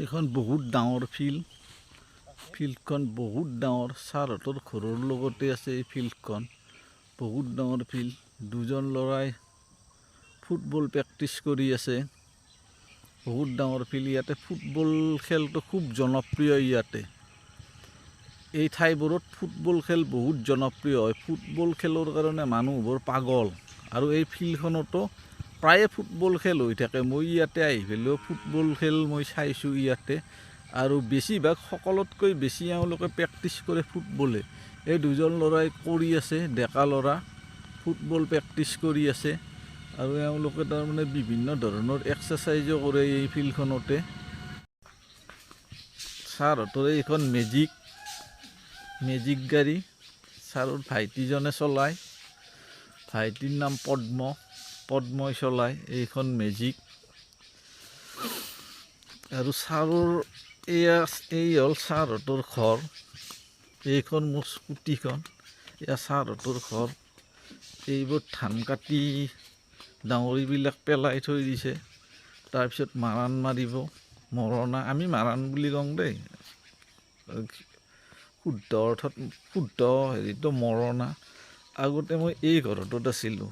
এইখন বহুত ডাঙৰ ফিল্ড। ফিল্ডখন বহুত ডাঙৰ। ছাৰহঁতৰ ঘৰৰ লগতে আছে এই ফিল্ডখন। বহুত ডাঙৰ ফিল্ড। দুজন ল'ৰাই ফুটবল প্ৰেক্টিচ কৰি আছে। বহুত ডাঙৰ ফিল্ড। ইয়াতে ফুটবল খেলটো খুব জনপ্ৰিয়। ইয়াতে এই ঠাইবোৰত ফুটবল খেল বহুত জনপ্ৰিয় হয়। ফুটবল খেলৰ কাৰণে মানুহবোৰ পাগল আৰু এই ফিল্ডখনতো প্ৰায়ে ফুটবল খেল হৈ থাকে। মই ইয়াতে আহি পেলাইও ফুটবল খেল মই চাইছোঁ ইয়াতে আৰু বেছিভাগ, সকলোতকৈ বেছি এওঁলোকে প্ৰেক্টিচ কৰে ফুটবলে। এই দুজন ল'ৰাই কৰি আছে, ডেকা ল'ৰা, ফুটবল প্ৰেক্টিচ কৰি আছে আৰু এওঁলোকে তাৰমানে বিভিন্ন ধৰণৰ এক্সাৰচাইজো কৰে এই ফিল্ডখনতে। ছাৰহঁতৰ এইখন মেজিক, মেজিক গাড়ী। ছাৰৰ ভাইটিজনে চলায়। ভাইটিৰ নাম পদ্ম। পদ্মই চলায় এইখন মেজিক। আৰু ছাৰৰ এয়া, এই হ'ল ছাৰহঁতৰ ঘৰ। এইখন মোৰ স্কুটিখন। এয়া ছাৰহঁতৰ ঘৰ। এইবোৰ ধান কাটি ডাঙৰিবিলাক পেলাই থৈ দিছে। তাৰপিছত মাৰাণ মাৰিব। মৰণা, আমি মাৰাণ বুলি কওঁ দেই। শুদ্ধ অৰ্থত, শুদ্ধ হেৰিটো মৰণা। আগতে মই এই ঘৰটোত আছিলোঁ।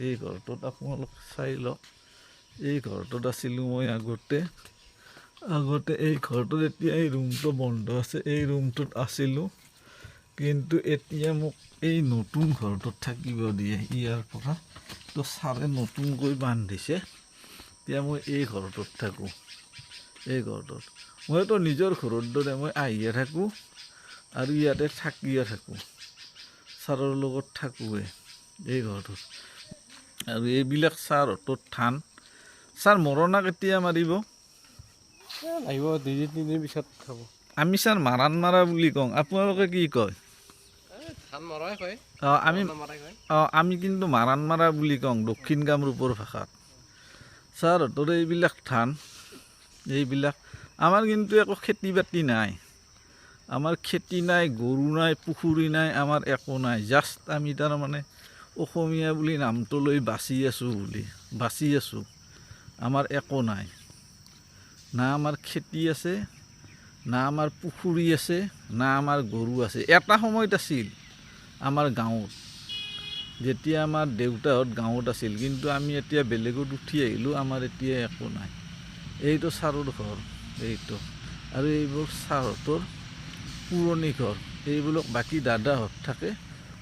এই ঘৰটোত, আপোনালোক চাই লওক, এই ঘৰটোত আছিলোঁ মই আগতে। আগতে এই ঘৰটোত, এতিয়া এই ৰুমটো বন্ধ আছে, এই ৰুমটোত আছিলোঁ। কিন্তু এতিয়া মোক এই নতুন ঘৰটোত থাকিব দিয়ে ইয়াৰ পৰা। তো ছাৰে নতুনকৈ বান্ধিছে। এতিয়া মই এই ঘৰটোত থাকোঁ। এই ঘৰটোত মইতো নিজৰ ঘৰৰ দৰে মই আহিয়ে থাকোঁ আৰু ইয়াতে থাকিয়ে থাকোঁ। ছাৰৰ লগত থাকোঁৱে এই ঘৰটোত। আৰু এইবিলাক ছাৰহঁতৰ ধান। ছাৰ, মৰণা কেতিয়া মাৰিব? আহিব, 2 দিন 3 দিন পিছত হ'ব। আমি ছাৰ মাৰাণ মাৰা বুলি কওঁ, আপোনালোকে কি কয়? ধান মৰাই কয়। অঁ, আমি মৰাই কয়। অঁ, আমি কিন্তু মাৰাণ মাৰা বুলি কওঁ দক্ষিণ কামৰূপৰ ভাষাত। ছাৰহঁতৰ এইবিলাক ধান। এইবিলাক আমাৰ কিন্তু একো খেতি বাতি নাই। আমাৰ খেতি নাই, গৰু নাই, পুখুৰী নাই, আমাৰ একো নাই। জাষ্ট আমি তাৰমানে অসমীয়া বুলি নামটো লৈ বাচি আছোঁ বুলি বাচি আছোঁ। আমাৰ একো নাই। না আমাৰ খেতি আছে, না আমাৰ পুখুৰী আছে, না আমাৰ গৰু আছে। এটা সময়ত আছিল আমাৰ গাঁৱত, যেতিয়া আমাৰ দেউতাহঁত গাঁৱত আছিল। কিন্তু আমি এতিয়া বেলেগত উঠি আহিলোঁ, আমাৰ এতিয়া একো নাই। এইটো ছাৰৰ ঘৰ এইটো আৰু এইবোৰ ছাৰহঁতৰ পুৰণি ঘৰ। এইবিলাক বাকী দাদাহঁত থাকে।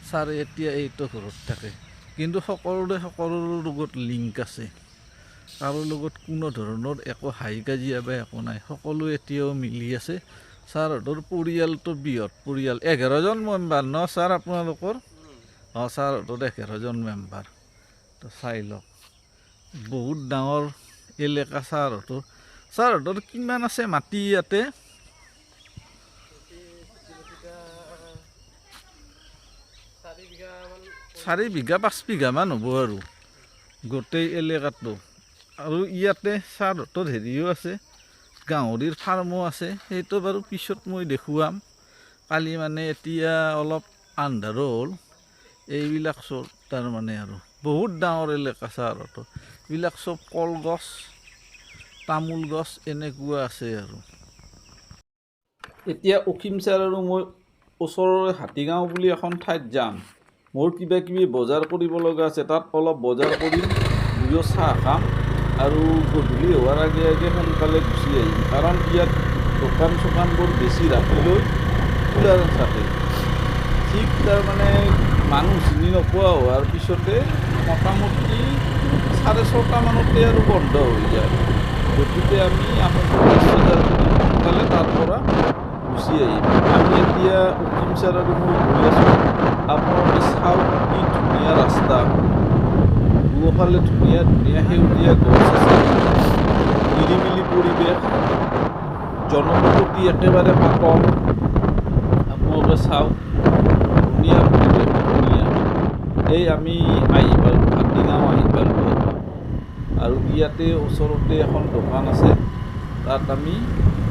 ছাৰে এতিয়া এইটো ঘৰত থাকে। কিন্তু সকলোৰে সকলোৰে লগত লিংক আছে। কাৰো লগত কোনো ধৰণৰ একো হাই কাজিয়া বা একো নাই। সকলো এতিয়াও মিলি আছে। ছাৰহঁতৰ পৰিয়ালটো বৃহৎ পৰিয়াল। 11জন মেম্বাৰ ন ছাৰ আপোনালোকৰ? অঁ, ছাৰহঁতৰ 11জন মেম্বাৰ। তো চাই লওক, বহুত ডাঙৰ এলেকা ছাৰহঁতৰ। ছাৰহঁতৰ কিমান আছে মাটি ইয়াতে? 4 বিঘামান। 4 বিঘা, 5 বিঘামান হ'ব আৰু গোটেই এলেকাটো। আৰু ইয়াতে ছাৰহঁতৰ হেৰিও আছে, গাহৰিৰ ফাৰ্মো আছে। সেইটো বাৰু পিছত মই দেখুৱাম কালি। মানে এতিয়া অলপ আন্ধাৰো হ'ল। এইবিলাক চব তাৰমানে আৰু বহুত ডাঙৰ এলেকা ছাৰহঁতৰ। এইবিলাক চব কলগছ, তামোল গছ এনেকুৱা আছে। আৰু এতিয়া অসীম ছাৰ আৰু মই ওচৰৰে হাতীগাঁও বুলি এখন ঠাইত যাম। মোৰ কিবা কিবি বজাৰ কৰিব লগা আছে। তাত অলপ বজাৰ কৰিম, দুয়ো চাহ খাম আৰু গধূলি হোৱাৰ আগে আগে সোনকালে গুচি আহিম। কাৰণ ইয়াত দোকান চোকানবোৰ বেছি ৰাতিলৈ খোলা নাথাকে। ঠিক তাৰমানে মানুহ চিনি নোপোৱা হোৱাৰ পিছতে মোটামুটি 6:30মানতে আৰু বন্ধ হৈ যায়। গতিকে আমি আকৌ বজাৰ চজাৰ কৰি সোনকালে তাৰ পৰা গুচি আহিম। আমি এতিয়া অসীম ছাৰ আৰু মই গৈ আছোঁ। আপোনালোকে চাওক, কি ধুনীয়া ৰাস্তা। দুয়োফালে ধুনীয়া ধুনীয়া সেউজীয়া গছ আছে। নিৰিবিলি পৰিৱেশ, জনবসতি একেবাৰে পাতল। আপোনালোকে চাওক, ধুনীয়া পৰিৱেশ, ধুনীয়া। এই আমি আহি পালোঁ, হাতীগাঁও আহি পালোঁ আৰু ইয়াতে ওচৰতে এখন দোকান আছে, তাত আমি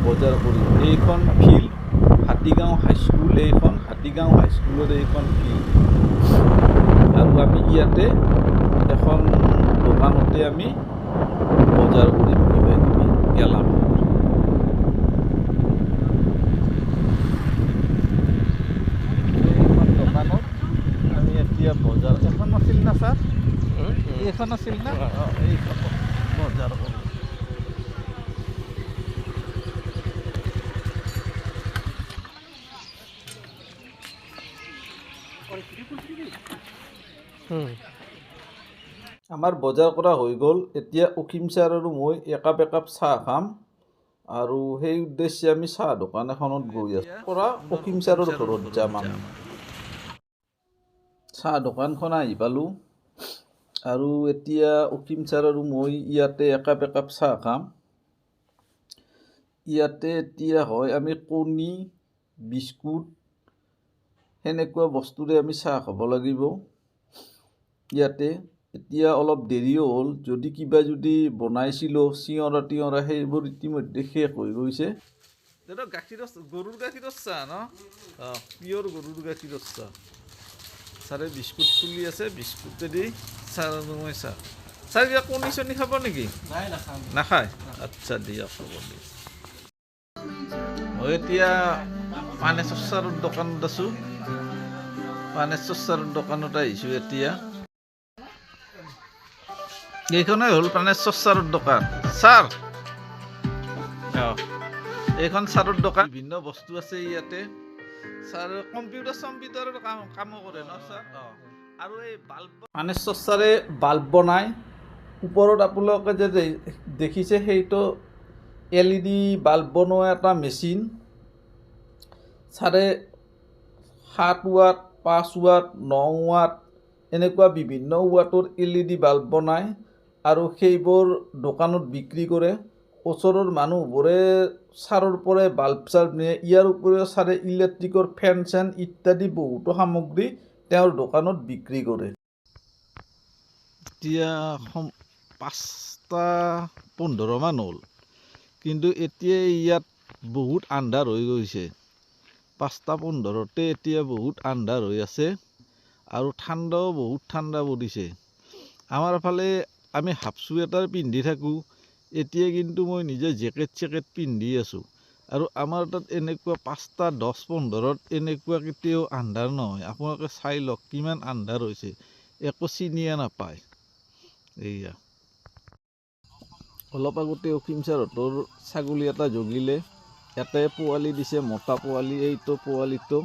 বজাৰ কৰিম। এইখন ফিল্ড হাতীগাঁও হাইস্কুল। এইখন হাতীগাঁও হাইস্কুলৰ এইখন ফিল্ড আৰু আমি ইয়াতে এখন দোকানতে আমি বজাৰ কৰিম কিবা কিবি গেলামালৰ। এইখন আছিল না? এইখন বজাৰ কৰোঁ। আমাৰ বজাৰ কৰা হৈ গ'ল। এতিয়া অসীম ছাৰ আৰু মই একাপ একাপ চাহ খাম আৰু সেই উদ্দেশ্যে আমি চাহ দোকান এখনত গৈ আছোঁ। পৰা অসীম ছাৰৰ ঘৰত যাম আমি। চাহ দোকানখন আহি পালোঁ আৰু এতিয়া অসীম ছাৰ আৰু মই ইয়াতে একাপ একাপ চাহ খাম। ইয়াতে এতিয়া হয় আমি কণী, বিস্কুট সেনেকুৱা বস্তুৰে আমি চাহ খাব লাগিব। ইয়াতে এতিয়া অলপ দেৰিও হ'ল, যদি কিবা যদি বনাইছিলোঁ চিঙৰা টিঙৰা সেইবোৰ ইতিমধ্যে শেষ হৈ গৈছে। দাদা গাখীৰৰ, গৰুৰ গাখীৰৰ চাহ ন? অঁ, পিয়ৰ গৰুৰ গাখীৰৰ চাহ। ছাৰে বিস্কুট খুলি আছে, বিস্কুটেদি ছাৰ আৰু মই চাহ। ছাৰ কিবা কণী চণী খাব নেকি? নাখায়? আচ্ছা দিয়ক, হ'ব দিয়ক। মই এতিয়া পানেশ্বৰ ছাৰৰ দোকানত আছোঁ। পানেশ্বৰ ছাৰৰ দোকানত আহিছোঁ এতিয়া। এইখনেই হ'ল পানেশ্বৰ ছাৰৰ দোকান। ছাৰ, অঁ, এইখন ছাৰৰ দোকান। বিভিন্ন বস্তু আছে ইয়াতে। ছাৰ কম্পিউটাৰ চম্পিউটাৰৰ কামো কৰে ন ছাৰ? অঁ। আৰু এই বাল্ব, পানেশ্বৰ ছাৰে বাল্ব বনায়। ওপৰত আপোনালোকে যে দেখিছে সেইটো LED bulb বনোৱা এটা মেচিন। ছাৰে 7 ৱাট, 5 ৱাট, 9 ৱাট এনেকুৱা বিভিন্ন ৱাটৰ LED bulb বনায় আৰু সেইবোৰ দোকানত বিক্ৰী কৰে। ওচৰৰ মানুহবোৰে ছাৰৰ পৰাই বাল্ব চাল্ব নিয়ে। ইয়াৰ উপৰিও ছাৰে ইলেক্ট্ৰিকৰ ফেন চেন ইত্যাদি বহুতো সামগ্ৰী তেওঁৰ দোকানত বিক্ৰী কৰে। এতিয়া 5:15 হ'ল, কিন্তু এতিয়া ইয়াত বহুত আন্ধাৰ হৈ গৈছে। 5:15তে এতিয়া বহুত আন্ধাৰ হৈ আছে আৰু ঠাণ্ডাও বহুত ঠাণ্ডা পৰিছে। আমাৰ ফালে আমি হাফ চুৱেটাৰ পিন্ধি থাকোঁ, এতিয়া কিন্তু মই নিজে জেকেট চেকেট পিন্ধি আছোঁ। আৰু আমাৰ তাত এনেকুৱা 5:10-15ত এনেকুৱা কেতিয়াও আন্ধাৰ নহয়। আপোনালোকে চাই লওক কিমান আন্ধাৰ হৈছে, একো চিনিয়ে নাপায়। এইয়া অলপ আগতে অসীম ছাৰহঁতৰ ছাগলী এটা জগিলে, এটাই পোৱালি দিছে, মতা পোৱালি। এইটো পোৱালিটো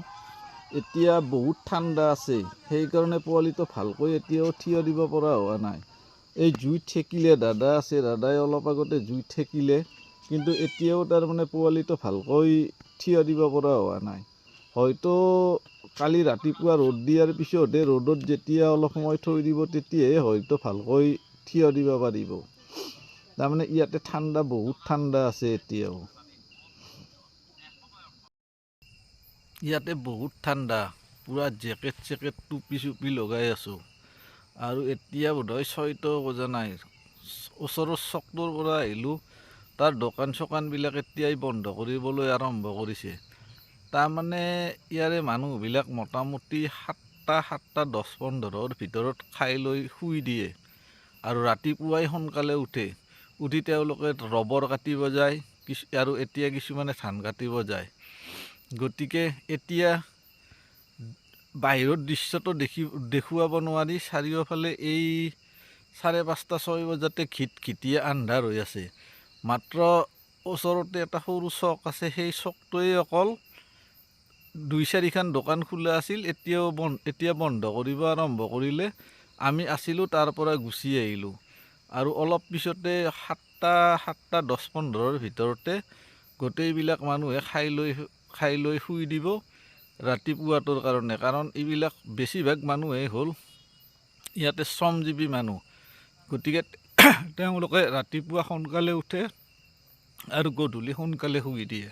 এতিয়া বহুত ঠাণ্ডা আছে, সেইকাৰণে পোৱালিটো ভালকৈ এতিয়াও থিয় দিব পৰা হোৱা নাই। এই জুইত ঠেকিলে, দাদা আছে, দাদাই অলপ আগতে জুইত ঠেকিলে, কিন্তু এতিয়াও তাৰমানে পোৱালিটো ভালকৈ থিয় দিব পৰা হোৱা নাই। হয়তো কালি ৰাতিপুৱা ৰ'দ দিয়াৰ পিছতহে, ৰ'দত যেতিয়া অলপ সময় থৈ দিব তেতিয়াহে হয়তো ভালকৈ থিয় দিব পাৰিব। তাৰমানে ইয়াতে ঠাণ্ডা, বহুত ঠাণ্ডা আছে এতিয়াও। ইয়াতে বহুত ঠাণ্ডা, পূৰা জেকেট চেকেট টুপি চুপি লগাই আছোঁ। আৰু এতিয়া বোধহয় 6টা বজা নাই। ওচৰৰ চকটোৰ পৰা আহিলোঁ, তাৰ দোকান চোকানবিলাক এতিয়াই বন্ধ কৰিবলৈ আৰম্ভ কৰিছে। তাৰমানে ইয়াৰে মানুহবিলাক মোটামুটি 7টা, 7:10-15ৰ ভিতৰত খাই লৈ শুই দিয়ে আৰু ৰাতিপুৱাই সোনকালে উঠে। উঠি তেওঁলোকে ৰবৰ কাটিব যায়, কিছু আৰু এতিয়া কিছুমানে ধান কাটিব যায়। গতিকে এতিয়া বাহিৰৰ দৃশ্যটো দেখুৱাব নোৱাৰি। চাৰিওফালে এই 5:30, 6 বজাতে ঘিট ঘিটিয়ে আন্ধাৰ হৈ আছে। মাত্ৰ ওচৰতে এটা সৰু চক আছে, সেই চকটোৱেই অকল 2-4খন দোকান খোলা আছিল, এতিয়াও এতিয়া বন্ধ কৰিব আৰম্ভ কৰিলে। আমি আছিলোঁ, তাৰ পৰা গুচি আহিলোঁ। আৰু অলপ পিছতে 7টা, 7:10-15ৰ ভিতৰতে গোটেইবিলাক মানুহে খাই লৈ শুই দিব ৰাতিপুৱাটোৰ কাৰণে। কাৰণ এইবিলাক বেছিভাগ মানুহেই হ'ল ইয়াতে শ্ৰমজীৱী মানুহ, গতিকে তেওঁলোকে ৰাতিপুৱা সোনকালে উঠে আৰু গধূলি সোনকালে শুই দিয়ে।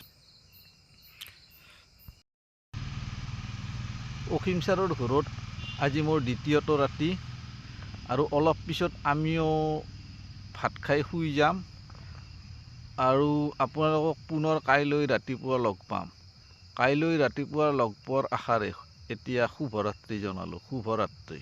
অসীম ছাৰৰ ঘৰত আজি মোৰ দ্বিতীয়টো ৰাতি আৰু অলপ পিছত আমিও ভাত খাই শুই যাম আৰু আপোনালোকক পুনৰ কাইলৈ ৰাতিপুৱা লগ পাম। কাইলৈ ৰাতিপুৱা লগ পোৱাৰ আশাৰে এতিয়া শুভৰাত্ৰি জনালোঁ। শুভৰাত্ৰি।